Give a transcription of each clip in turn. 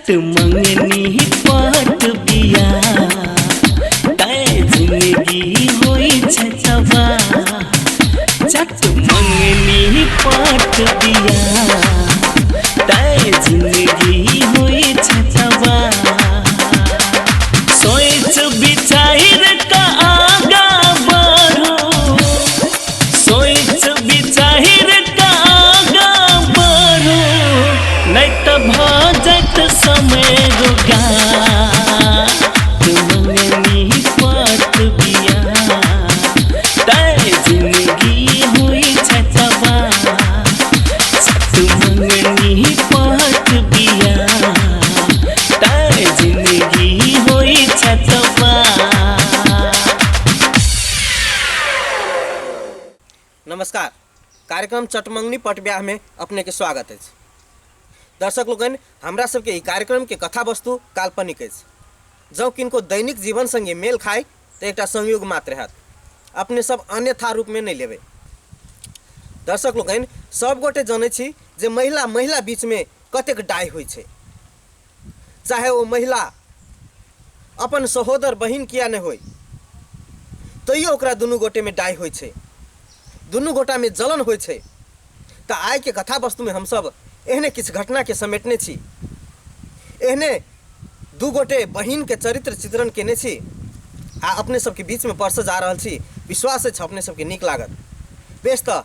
चट मंगनी पट बिया तैं जिंदगी होइ छै तबाह। चट मंगनी पट बिया तैं जिंदगी होइ छै तबाह। सोच विचार का आगा बढ़ो, सोच विचार का आगा बढ़ो, नहीं तो भऽ जायत समय रोगा। मंगनी पट बिया तैं जिंदगी होइ छै तबाह। चट मंगनी पट बिया तैं जिंदगी होइ छै तबाह। नमस्कार, कार्यक्रम चटमंगनी पट ब्याह में अपने के स्वागत अछि। दर्शक लोकनि, हमरा सबके ई कार्यक्रम के कथा वस्तु काल्पनिक अछि। जँ किनको दैनिक जीवन संगे मेल खाय तऽ एकटा संयोग मात्र हैत, अपने सब अन्यथा रूप में नहि लेबै। दर्शक लोकनि, सब गोटे जनै छी जे महिला महिला बीच में कतेक डाहि होइ छै, चाहे ओ महिला अपन सहोदर बहिन किया नहि होइ, तैयो ओकरा दुनू गोटेमे डाहि होइ छै, दुनू गोटामे जलन होइ छै। तऽ आइके कथा वस्तुमे हमसब एहने किछु घटनाके समेटने छी, एहने दू गोटे बहिनके चरित्र चित्रण केने छी आ अपने सबके बीचमे परसऽ जा रहल छी। विश्वास अछि अपने सबके नीक लागत। बेस, तऽ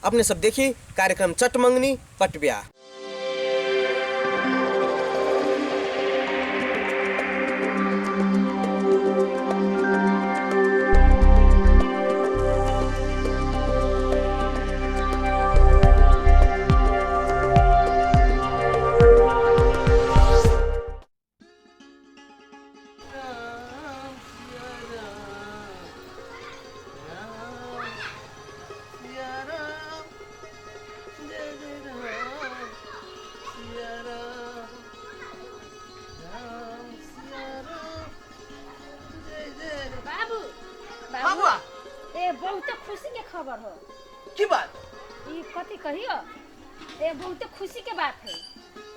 अपने सब देखी कार्यक्रम चटमंगनी पट ब्याह। बाबू हाँ बाबू बुआ। ए बहुत खुशी के खबर हो। की बात? ई कथी कहियो, ए बहुत खुशी के बात है।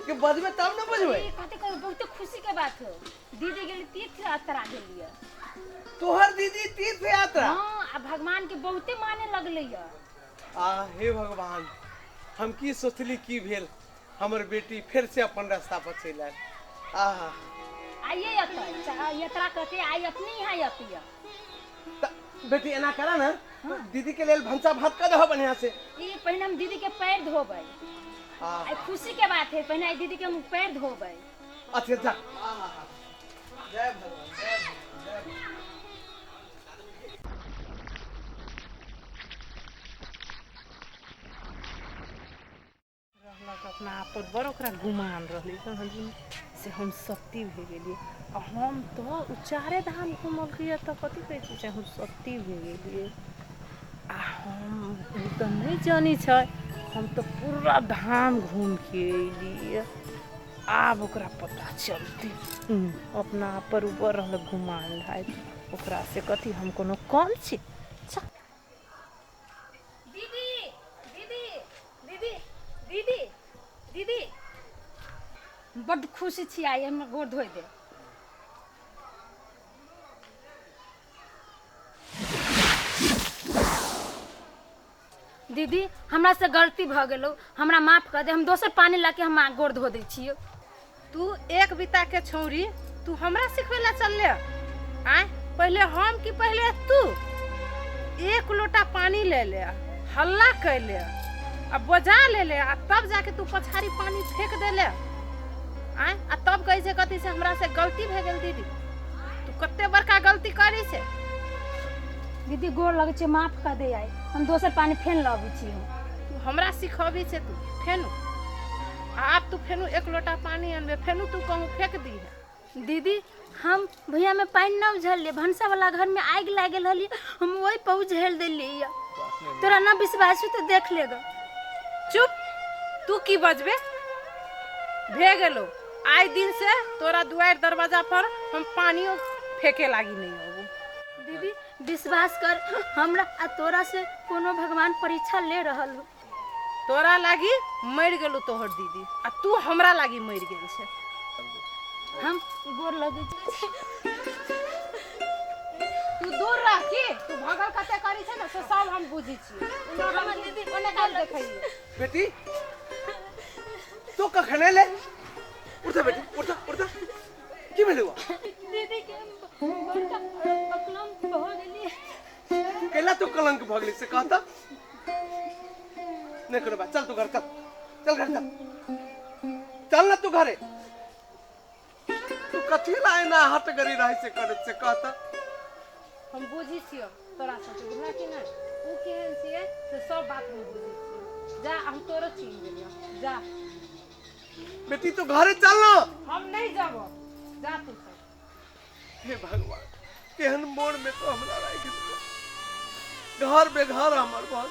के बजबे तब न बुझबे। ई कथी कहियो, बहुत खुशी के बात हो। दीदी गेली तीर्थ यात्रा गेलिए। तोहर दीदी तीर्थ यात्रा? हाँ, आ भगवान के बहुते माने लगले ये। आ हे भगवान, हम की सोचली की भेल, हमर बेटी फिर से अपन रास्ता पर चलि आयल। आहा। आइए अतः यात्रा करके आई अपने यहाँ अतिय। त बेटी एना करा ना, दीदी के लेल भनसा भात कर दहो बढ़िया से। ई पहिने हम दीदी के पैर धोबै। हाँ। आई खुशी के बात है, पहिने आई दीदी के हम पैर धोबै। अच्छा जा। आहा। जय भगवान, जय भगवान, जय भगवान। रहलक अपना आप पर बड़ ओकरा गुमान रहलै समझली से हम सती भए गेलियै आ हम तऽ ओ चारे धाम घुमलकैए तऽ कथी कहै छै से हम सती भए गेलियै। आ हम ओ तऽ नहि जनै छै, हम तऽ पूरा धाम घूमिके अयलियै। आब ओकरा पता चलतै। अपना आप पर ऊपर रहलक गुमान ढाइ ओकरा से कथी हम कोनो कम छी। दीदी दीदी दीदी दीदी दीदी, बड्ड खुशी छी आइ, हमर गोर धोइ दे। दीदी हमरा से गलती भऽ गेलो, हमरा माफ कर दे, हम दोसर पानी ला के हम गोर धो दै छियो। तू एक बिता के छौरी, तू हमरा सिखबै ला चलले आय? पहले हम कि पहले तू? एक लोटा पानी ले ले, हल्ला कर ले आ बजा ले ले आ तब जाके तू पछाड़ी पानी फेंक दे ले आय, आ तब कहै छै कथी से हमरा से गलती भए गेल। दीदी तू कते बड़का गलती करी छै। दीदी गोर लगै छै, माफ कर दे आइ, हम दोसर पानी फेन लबै छी। तू हमरा सिखबी छै? तू फेनु आब तू फेनु एक लोटा पानी अनबे, फेनु तू कहूँ फेंक दी है। दीदी हम भैया में पानि न उझललियै, भनसा वाला घर में आगि लागि गेल हलियै, हम ओहि पर उझेल देलियै। तोरा न विश्वास हो तो देख लेगा। चुप, तू की बजबे? भे गेलो, आइ दिन से तोरा दुआरि दरवाजा पर हम पानियो फेंके लागी नहीं अबू। दीदी विश्वास कर, हमरा आ तोरा से कोनो भगवान परीक्षा ले रहल हो। तोरा लागी मरि गेलो तोहर दीदी आ तू हमरा लागी मरि गेल छै। हम गोर लगै छी। तू दूर रह की तू भगल कते करी छै ने से सब हम बुझै छियै। हमर दीदी ओने काल देखैयै। बेटी तू कखने ले उठ बेटी उठ उठ की भेल हुआ? दीदी के बड़का कलंक भऽ गेलियै। केला तू कलंक भऽ गेली से कहता नहीं कोनो बात। चल तू घर चल, चल घर चल, चल ना तू घरे। तू कथी ला एना हट करी रही से करे से कहता? हम बुझै छियौ तोरा सबके, बुझला कि नहि? उ केहन छियै से सब बात हम बुझै छियै। जा हम तोरो चिन्ह गेलियौ, जा बेटी तू घरे चल ना। हम नहीं जाबो, जा तू सब। हे भगवान केहन मोड़ में तो हमरा राखि देलको, घर बेघर हमर भऽ।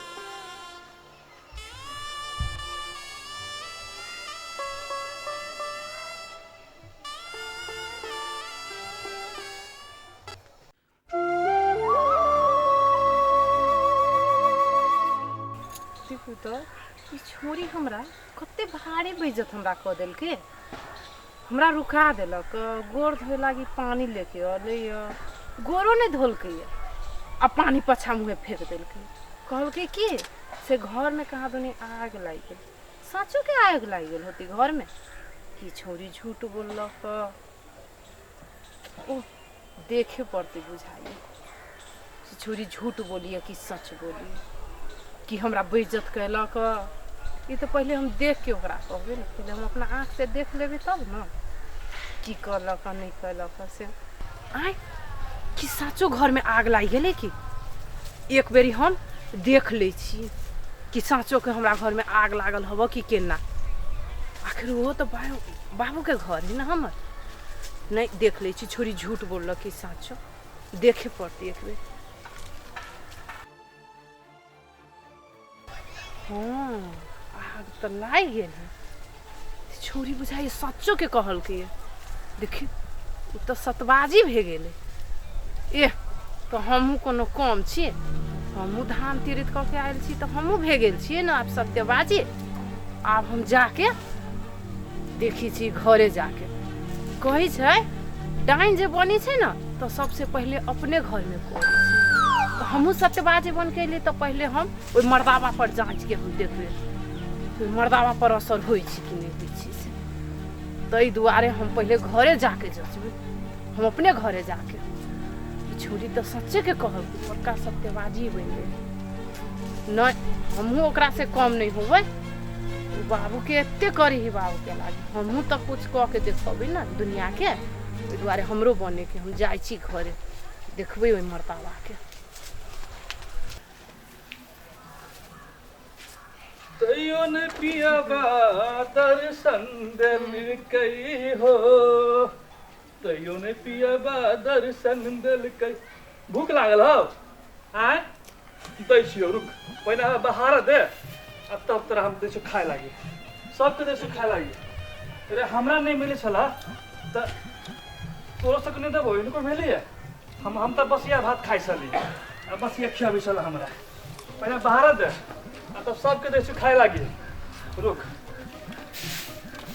देखू तऽ ई छोरी हमरा कते भारी बेइज्जत हमरा कऽ देलकै, हमरा रुका देलक। गोर धोए लागी पानी लेके अलै, गोरो नहि धोलकै आ पानी पाछा मुँहे फेंक देलकै। कहलकै कि से घरमे कहाँ दुनी आग लागि गेल। साँचोके आगि लागि गेल होती घरमे कि छौरी झूठ बोललक? ओह देखे पड़तै बुझाइए से छौरी झूठ बोलिए कि सच बोलिए कि हमरा बेइज्जत कयलक। ई तऽ पहिले हम देख के ओकरा कहबै ने, पहिले हम अपना आँख से देख लेबै तब ने की कहलक आ नहि कहलक से। आँय कि साँचो घरमे आग लागि गेलै कि? एक बेरी हम देख लै छी कि साँचोके हमरा घरमे आग लागल हबऽ कि केना। आखिर ओहो तऽ बाबूके घर है ने हमर। नहि देख लै छी छोरी झूठ बोललक कि साँचो, देखे पड़तै एक बेर। हाँ आग तऽ लागि गेल है। छौरी बुझाइए सच्चोके कहलकै। देखी ओ तऽ सतबाजी भए गेलै। एह तऽ हमहूँ कोनो कम छियै? हमहूँ धाम तीर्थ कऽ के आयल छी तऽ हमहूँ भए गेल छियै ने आब सत्यबाजी। आब हम जाके देखै छी घरे जाके। कहै छै डाइन जे बनै छै ने तऽ सबसे पहिले अपने घरमे करै छै। तऽ हमहूँ सत्यबाजी बनके एलियै तऽ पहिले हम ओहि मर्दाबा पर जाँचके हम देखबै ओहि मर्दाबा पर असर होइ छै कि नहि होइ छै से। ताहि दुआरे हम पहिले घरे जाके जँचबै, हम अपने घरे जाके। ई छौरी तऽ सच्चेके कहलकै, बड़का सत्यबाजी बनि गेलै। नहि हमहूँ ओकरासँ कम नहि होबै। बाबूके एते करी ही बाबूके लागी हमहूँ तऽ कुछ कऽ के देखबै ने दुनियाके। ओहि दुआरे हमरो बनेके हम जाइ छी घरे देखबै ओहि मर्दाबाके। तैयो ने पियबा दर्शन देलकै हो, तैयो ने पियबा दर्शन देलकै। भूख लागल हौ? आँय दै छियौ रुक, पहिने हमरा बहार दे आ तब तोरा हम दै छियौ खाय लागी। सबके दै छियौ खाय लागी। अरे हमरा नहि मिलै छला तऽ तोरो सबके नहि देबौ? हिनको भेलैए? हम तऽ बसिया भात खाइ छली आ बसिया खियाबै छला हमरा। पहिने बहार दे आ तब सबके दै छियौ खाय लागी। रुक।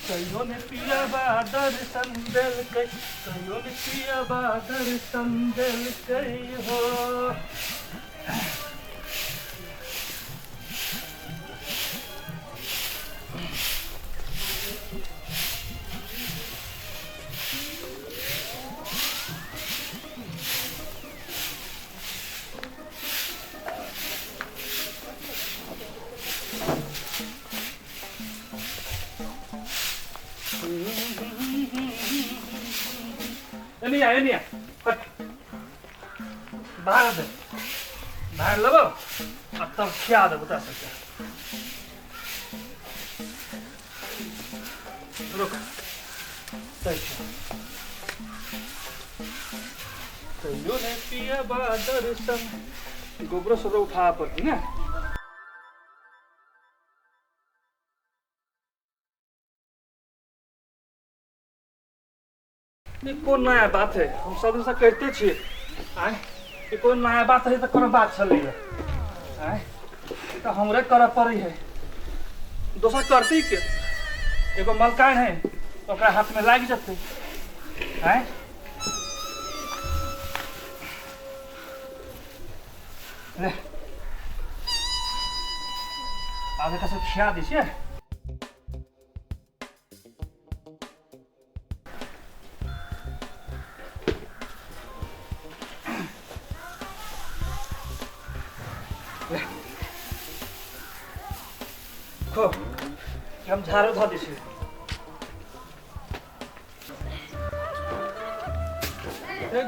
तैयो ने पियबा दर्शन देलकै, तैयो ने पियबा दर्शन देलकै हो। एनी आ, एनी आ, हट। बाहर दे, बाहर लेबो आ तब खिया देबो तोरा सबके। रुक दै छियौ। तैयो ने पियबा दर्शन। गोबरो सोबरो उठाबऽ पड़तै ने। ई कोन नया बात है? हम सब दिनसँ करिते छियै। आँय ई कोन नया बात है? तऽ कोनो बात छलैया? आँय ई तऽ हमरे करऽ पड़ै है, दोसर करती के? एगो मलकाइन है ओकरा हाथमे लागि जेतै। आँय ले आब एकरा सब खिया दै छियै। खो, हम झाड़ू धऽ दै छियै।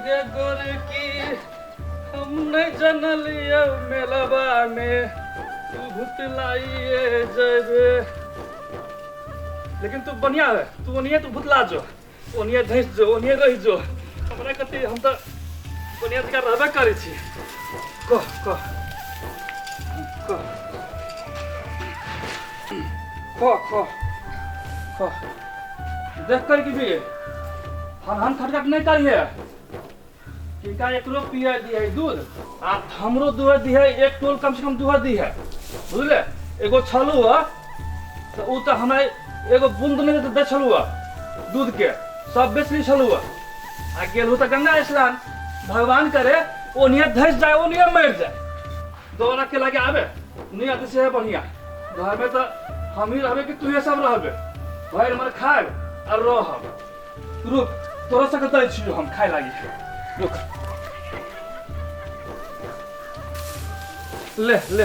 गे गोरकी, हम नहीं जनलियो मेलबा में तू भुतलाइए जेबे, लेकिन तू बढ़िया है, तू ओनिए तू भुतला जो, ओनिए धैस जो, ओनिए रह जो। हमरा कथी, हम तऽ बढ़िया जगह रहबे करै छी। कह कह कह कह कह कह, देख कर की भी हन खटखट नहीं करिए। किनका एकरो पिया दिए दूध आ हमरो दूध दिए, एक टोल कम से कम दूध दिए, बुझले? एगो छलू है तो उ तो हमरा एगो बूंद नहीं दे छलू है दूध के, सब बेचली छलू है आ गेलू तो गंगा स्नान। भगवान करे ओनिया धस जाए, ओनिया मर जाए, दोबारा के लागे आवे नहीं आते से है बढ़िया। घर में तो हम ही रहबे कि तू सब रहबे, भरि मर खाए और रहब। रुक, तोरा सबके दै छियौ हम खाए लागी, रुक ले ले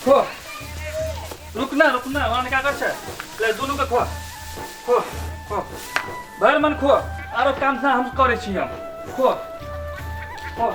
खो, रुकना रुकना वहाँ का कर छै, ले दुनू के खो खो खो, भरि मन खो, आरो काम ना हम करै छी हम, खो खो।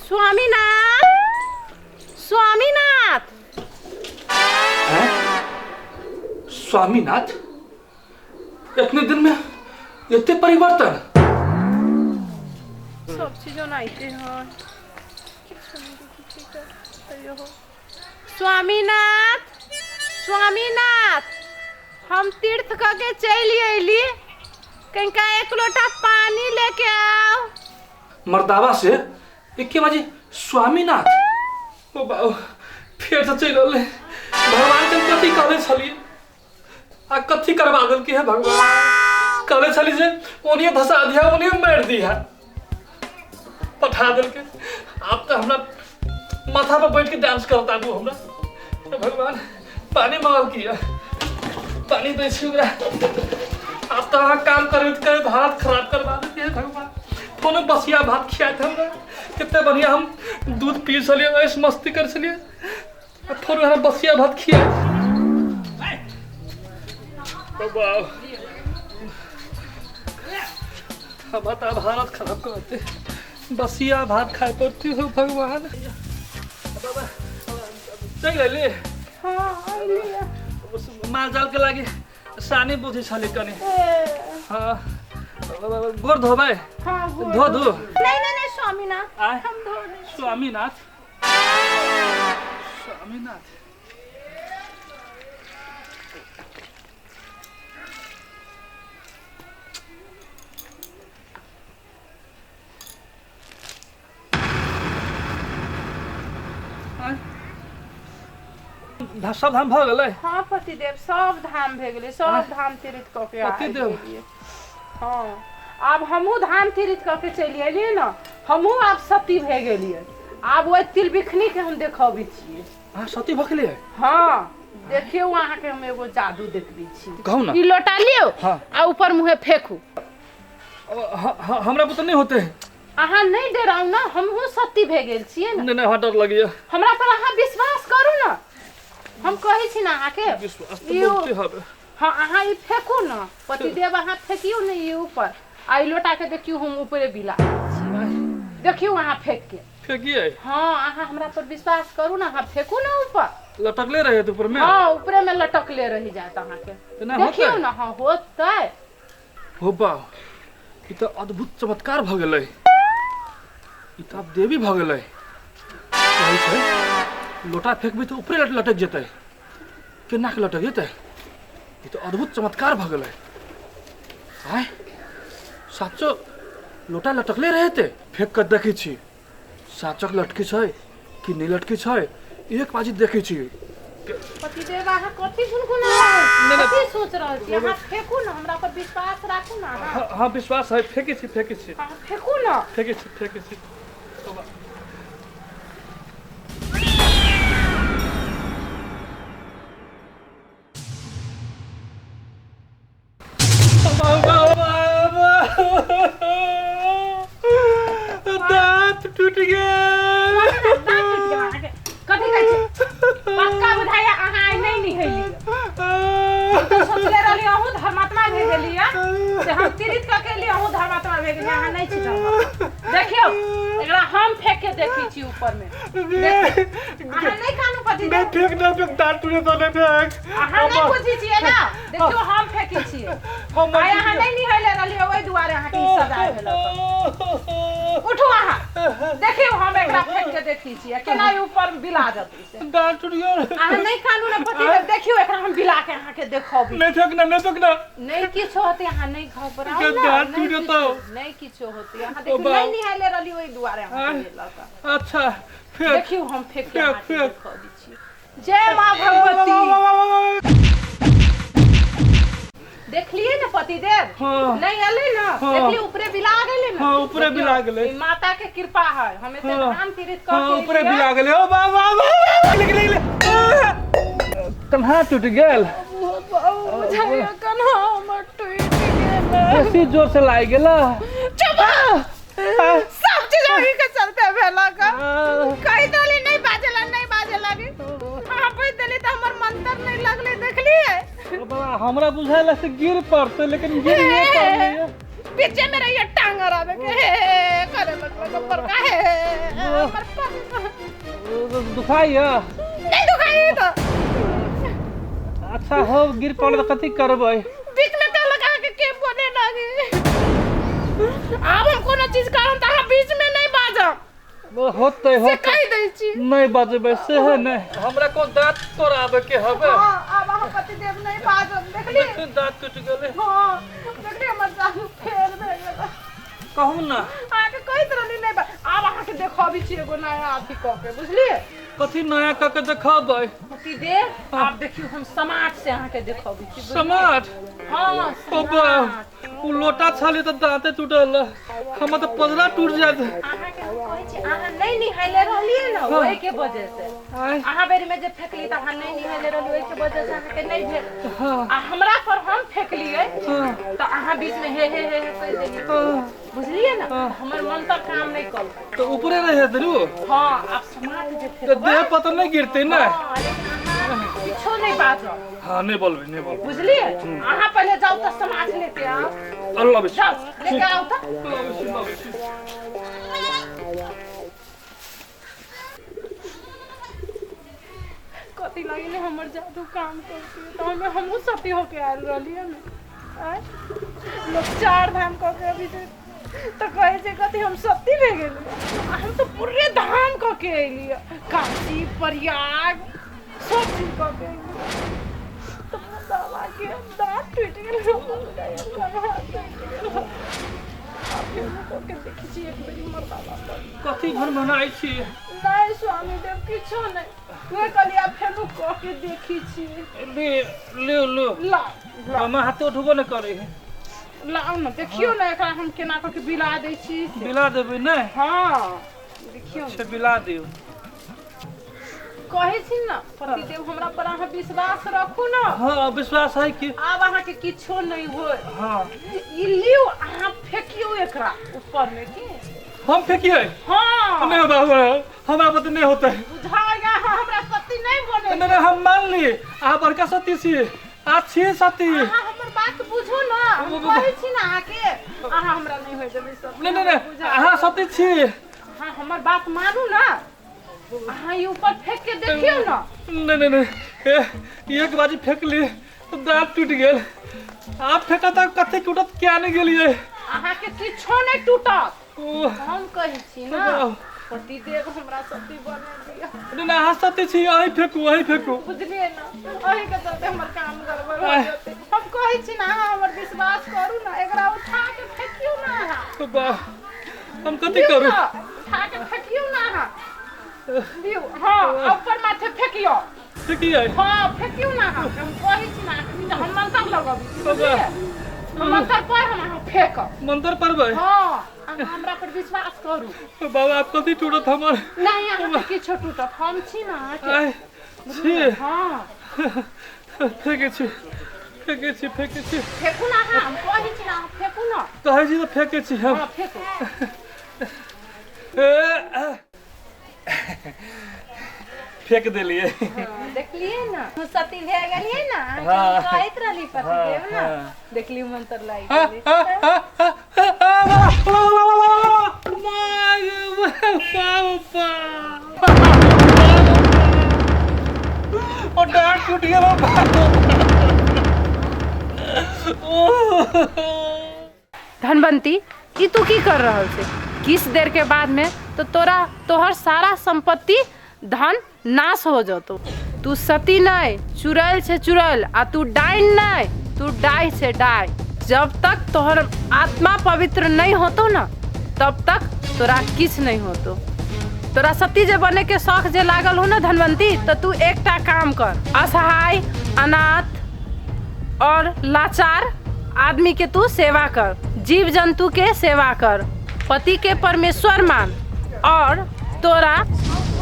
स्वामीनाथ, स्वामीनाथ। हैं? स्वामीनाथ, इतने दिन में इतने परिवर्तन? सब चीज ओनाहिते है, किछु नहि देखै छी तऽ तैयो हो। स्वामीनाथ, स्वामीनाथ, हम तीर्थ कऽ के चलि अयली, कनिका एक लोटा पानी लेके आउ। मर्दावा से एके बाजी स्वामीनाथ, ओ बाबू फेर से चलि रहलै। भगवान के हम कथी कहले छलियै आ कथी करवा देलकै है भगवान? कहले छली जे ओनिये धसा दिया, ओनिये मारि दिया, पठा देलकै। आब तऽ हमरा माथा पर बैठ के डांस करता आबू हमरा। हे भगवान, पानी मंगल किया, पानी दै छी ओकरा। आब तऽ अहाँ काम करैत करैत हालत खराब करवा देलकै हे भगवान। कोनो बसिया भात खियात हमरा, कते बढ़िया हम दूध पी छलियै, ऐश मस्ती कर छलियै, आ फेर हमरा बसिया भात खियात। बाबा हम तऽ आब हालत खराब करते, बसिया भात खाय पड़ती हो भगवान। बाबा चलि अयली? हाँ, अयली। माल जाल के लागि सानी बुझै छलै कनि। हाँ, गोर धोबै? हाँ, गोर धो दू। नहीं नहीं नहीं स्वामीनाथ, आय। हम धो नहीं। स्वामीनाथ, स्वामीनाथ, आय। सब धाम भऽ गेलै? हाँ पतिदेव, सब धाम भए गेलै, सब धाम तीर्थ कऽ के आबि पतिदेव। गेलियै। हाँ, आब हमहूँ धाम तीर्थ कऽ के चलि एलियै ने, हमहूँ आब सती भए गेलियै। आब ओहि तिलबिखनी के हम देखबै छियै। अहाँ सती भऽ गेलियै? हाँ, देखियौ अहाँके हम एगो जादू देखबै छी। कहू ने। ई लोटा लियौ। हाँ। आ ऊपर मुँहे फेंकू। हमरा बुते नहि होतै। अहाँ नहि डराउ ने, हमहूँ सती भए गेल छियै ने। नहि नहि, हमरा डर लगैया। हमरा पर अहाँ विश्वास करू ने, हम कहै छी ने अहाँके। विश्वास तऽ बहुते हवे। हाँ, अहाँ ई फेंकू ने पतिदेव, अहाँ फेंकियौ ने ई ऊपर, आ ई लोटा के देखियौ हम ऊपरे बिला दै छी। देखियौ अहाँ फेंक के। फेकिए। हाँ, अहाँ हमरा पर विश्वास करू ना, अहाँ फेकू ना ऊपर। लटकले रहे ऊपर में? हाँ, ऊपरे में लटकले रही जात अहाँके। देखियौ ना। हाँ, होतै। हो बा, ई तऽ अद्भुत चमत्कार भऽ गेलै। ई तऽ आब देवी भऽ गेलै। कहै छै लोटा फेकबै तऽ ऊपरे लटक जेतै, केना के लटक जेतै? ई तऽ अद्भुत चमत्कार भऽ गेलै। आय साचो लोटा लटकले रहते, फेंक के देखै छी साचक लटकी छै कि नहि लटकी छै। एक बाजी देखै छी। पतिदेव, अहाँ कथी गुनगुना कथी सोच रहल छी? अहाँ फेकू ना, हमरा पर विश्वास राखू ना अहाँ। हाँ, विश्वास है, फेंकै छी, फेंकै छी। अहाँ फेकू ना। फेंकै छी, फेंकै छी। दांत टूट गेल। कथी कहै छी? पक्का बुझाइया अहाँ आइ नहि निहेलियै। हम तऽ सोचले रहली अहूँ धर्मात्मा भए गेलियै, से हम तीर्थ कऽ के एलियै, अहूँ धर्मात्मा भए गेलियै। अहाँ नहि छी धर्मात्मा। देखियौ, एकरा हम फेंक के देखै छी ऊपर में। अहाँ नहि कानू पतिदेव। नहि फेंक, नहि फेंक, दांत टूटे तो नहि फेंक। अहाँ नहि बुझै छियै ना। देखियौ, हम फेंकै छियै। आइ अहाँ नहि निहेले रहलियै, ओहि दुआरे अहाँके ई सजाय भेल। उठू अहाँ, देखियौ हम एकरा फेंक के देखै छियै केना ई ऊपर बिला जेतै से। दांत टूट गेल। अहाँ नहि कानू ने पतिदेव। देखियौ, एकरा हम बिला के अहाँके देखबै। नहि फेंक ना, नहि फेंक ना। नहि किछो होतै, अहाँ नहि घबराउ ना। दांत टूट जेतौ। नहि किछो होतै। अहाँ देखियौ, नहि निहेले रहलियै ओहि दुआरे अहाँके भेलक। अच्छा, फेंक। देखियौ, हम फेंक के अहाँके देखबै छी। जय माँ भगवती। देखलिए ने पतिदेव? हाँ। नहीं एलै ना? हाँ। देखलिए ऊपरे बिला गेलै ना? हाँ, ऊपरे बिला गेलै। ई माता के कृपा है, हम एते हाँ। धाम तीर्थ कऽ हाँ, के ऊपरे एलियै। बिला गेलै। ओ बा बा बा, ले ले ले, कन्हा टूट गेल। बुझाइया कन्हा हमर टूटि गेल। बेसी जोर से लागि गेला। चुप, सब चीज अही के चलते भेलक। कहि देली नहीं बाजेला, नहीं बाजे लागे, अहाँ बुझि देली तऽ हमर मंत्र नहीं लगलै। देखलिए बाबा, हमरा बुझाइला से गिर पड़तै, लेकिन गिर नहीं पड़लै। बीचे में रहिए, टांग अड़ाबे के हे करे लगल बड़का हे हमर पग। दुखाइया? नहीं दुखाई तो। अच्छा हो, गिर पड़ल तऽ कथी करबै? बीच में कहलक अहाँके के बोले लागे। आब हम कोनो चीज करम तऽ अहाँ बीच में नहीं बाजब। होतै, से होतै। कहि दै छी। नहि बजबै से है नहि। हमरा कोन दांत तोड़ाबे के हबे। हाँ, आब अहाँ पतिदेव नहीं बाजब। देखलिए? दांत टूट गेलै। हाँ, देखलिए, हमर जादू फेर भए गेल। कहू ना। अहाँके कहैत रहली नहीं आब अहाँके देखबी छी एगो नया अथी कऽ के, बुझलिए? कथी नया कऽ के देखबै? पतिदेव, आब देखियौ, हम समाज से अहाँके देखबी छी, बुझलिए? समाज? हाँ। ओ बा, उ लोटा छाली तऽ दांते टूटल, हमर तऽ पजरा टूट जायत। अहाँके हम कहै छी, अहाँ नहि निहाइले रहलियै ने, ओहि के वजह से। आँय? अहाँ बेर में जे फेकली तऽ अहाँ नहि निहाइले रहलियै, ओहि के वजह से अहाँके नहि भेल। हाँ। आ हमरा पर हम फेकलियै हाँ। तऽ अहाँ बीच में हे हे हे हे कहि देलियै। हाँ। बुझलियै ना? हमर मंत्र काम नहि कलकै। तऽ ऊपरे रहे जरूर। हाँ, आब समाज जे तऽ फेकबै देह पर तऽ नहि गिरतै ने? हाँ, लेकिन अहाँ किछो नहि बाजब। हाँ, नहि बोलबै, नहि बोलबै। बुझलियै? अहाँ पहिले जाउ तऽ समाज लेके आउ। अल्लाह। जाउ, लेके आउ तऽ। लाबै छी, लाबै छी। कथी लागी ने हमर जादू काम करती तऽ हमे हमहूँ सती होके आयल रहलियै ने। आँय, लोक चार धाम कऽ के अभी छै तऽ कहै छै कथी हम सती भए गेलियै, आ हम तऽ पूरे धाम कऽ के एलियै, काशी प्रयाग सब चीज कऽ के एलियै, तऽ बाबा के दाँत टूटि गेल, हमर टूटि गेल। आब फेरो कऽ के देखै छी एक बेरी मरदाबा पर। कथी घर मनाइ छी? नहीं स्वामी देव, किछो नहीं, उहे कहलियै आब फेरो कऽ के देखै छी। ले ले ले। ला। हमरा हाथे उठबो नहि करै है। लाउ ने, देखियौ ने एकरा हम केना कऽ के बिला दै छी से। बिला देबै ने? हाँ, देखियौ ने। अच्छा, बिला दियौ। कहै छी ने पतिदेव, हमरा पर अहाँ विश्वास रखू ने। हाँ, विश्वास है कि। आब अहाँके किछो नहि होय। हाँ। ई लियौ, अहाँ फेकियौ एकरा ऊपर मे की। हम फेकिए? हाँ। नहीं बाबा, हमरा पर तऽ नहि होतै। बुझाइया अहाँ हमरा सती नहि बने। नहि नहि, हम मान ली अहाँ बड़का सती छी, अहाँ छी सती। अहाँ हमर बात बुझू ने, हम कहै छी ने अहाँके, अहाँ हमरा नहि होय देबै सब। नहि नहि नहि, अहाँ सती छी। अहाँ हमर बात मानू ना, अहाँ ई ऊपर फेंक के देखियौ ना। नहीं नहीं नहीं, ए, एक बाजी फेंकली तो दांत टूट गेल। आप फेंका था कथे टूटत क्या नहीं गेलिए। अहाँ के किछो नहीं टूटत। ओ हम कहै छी ना पतिदेव हमरा सती बने दिअ। नहीं नहीं, अहाँ सती छी, अहीं फेंकू अहीं फेंकू। बुझलिए ना, अहीं के चलते हमर काम गड़बड़ हो जेतै। हम कहै छी ना अहाँ हमर विश्वास करू ना, एकरा उठा के फेंकियौ ना अहाँ। बा हम कथी करू? उठा के फेंकियौ ना अहाँ। दियौ, हाँ ऊपर माथे फेंकियौ। फेंकियै? हाँ फेंकियौ ना अहाँ। हम कहै छी ना अखनी हम मंत्र लगबै, बुझलिए? हम मंत्र पढ़ हम अहाँ फेंकब। मंत्र पढ़बै? हाँ अहाँ हमरा पर विश्वास करू। बाबा आप कथी टूटत हमर? नहीं अहाँ किछो टूटत, हम छी ना अहाँके। छी? हाँ फेंकै छी फेंकै छी फेंकै छी। फेंकू ना अहाँ, हम कहै छी ना अहाँ फेंकू ना। कहै छी तऽ फेंकै छी हम। हाँ फेंकू। फेंक देलिए। देखलिए ना सती भए गेलिए ना, हम कहैत रहली पतिदेव ना, देखली मंत्र लागि गेलै। ओ डांट टूट गेल। धनवंती ई तू की कर रहल छे? किस देर के बाद में तो तोरा तोहर सारा संपत्ति धन नाश हो जतो। तू सती नहीं चुड़ैल छे चुड़ैल, आ तू डाइन नहीं तू डाई छे डाई। जब तक तोहर आत्मा पवित्र नहीं होतो ना तब तक तोरा किछ नहीं होतो। तोरा सती जे बने के शौक जे लागल हो ना धनवंती, तो तू एकटा काम कर, असहाय अनाथ और लाचार आदमी के तू सेवा कर, जीव जंतु के सेवा कर, पति के परमेश्वर मान, और तोरा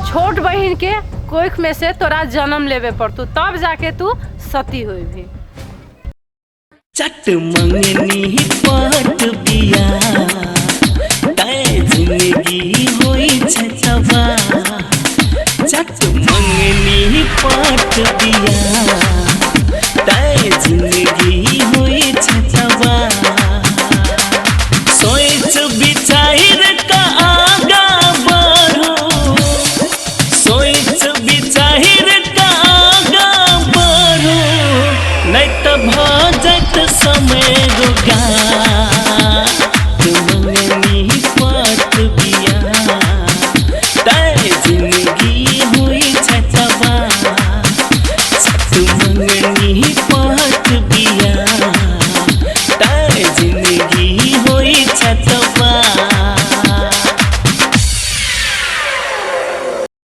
छोट बहन के कोख में से तोरा जन्म लेवे पड़तू, तब जाके तू सती होई भी। चट मंगनी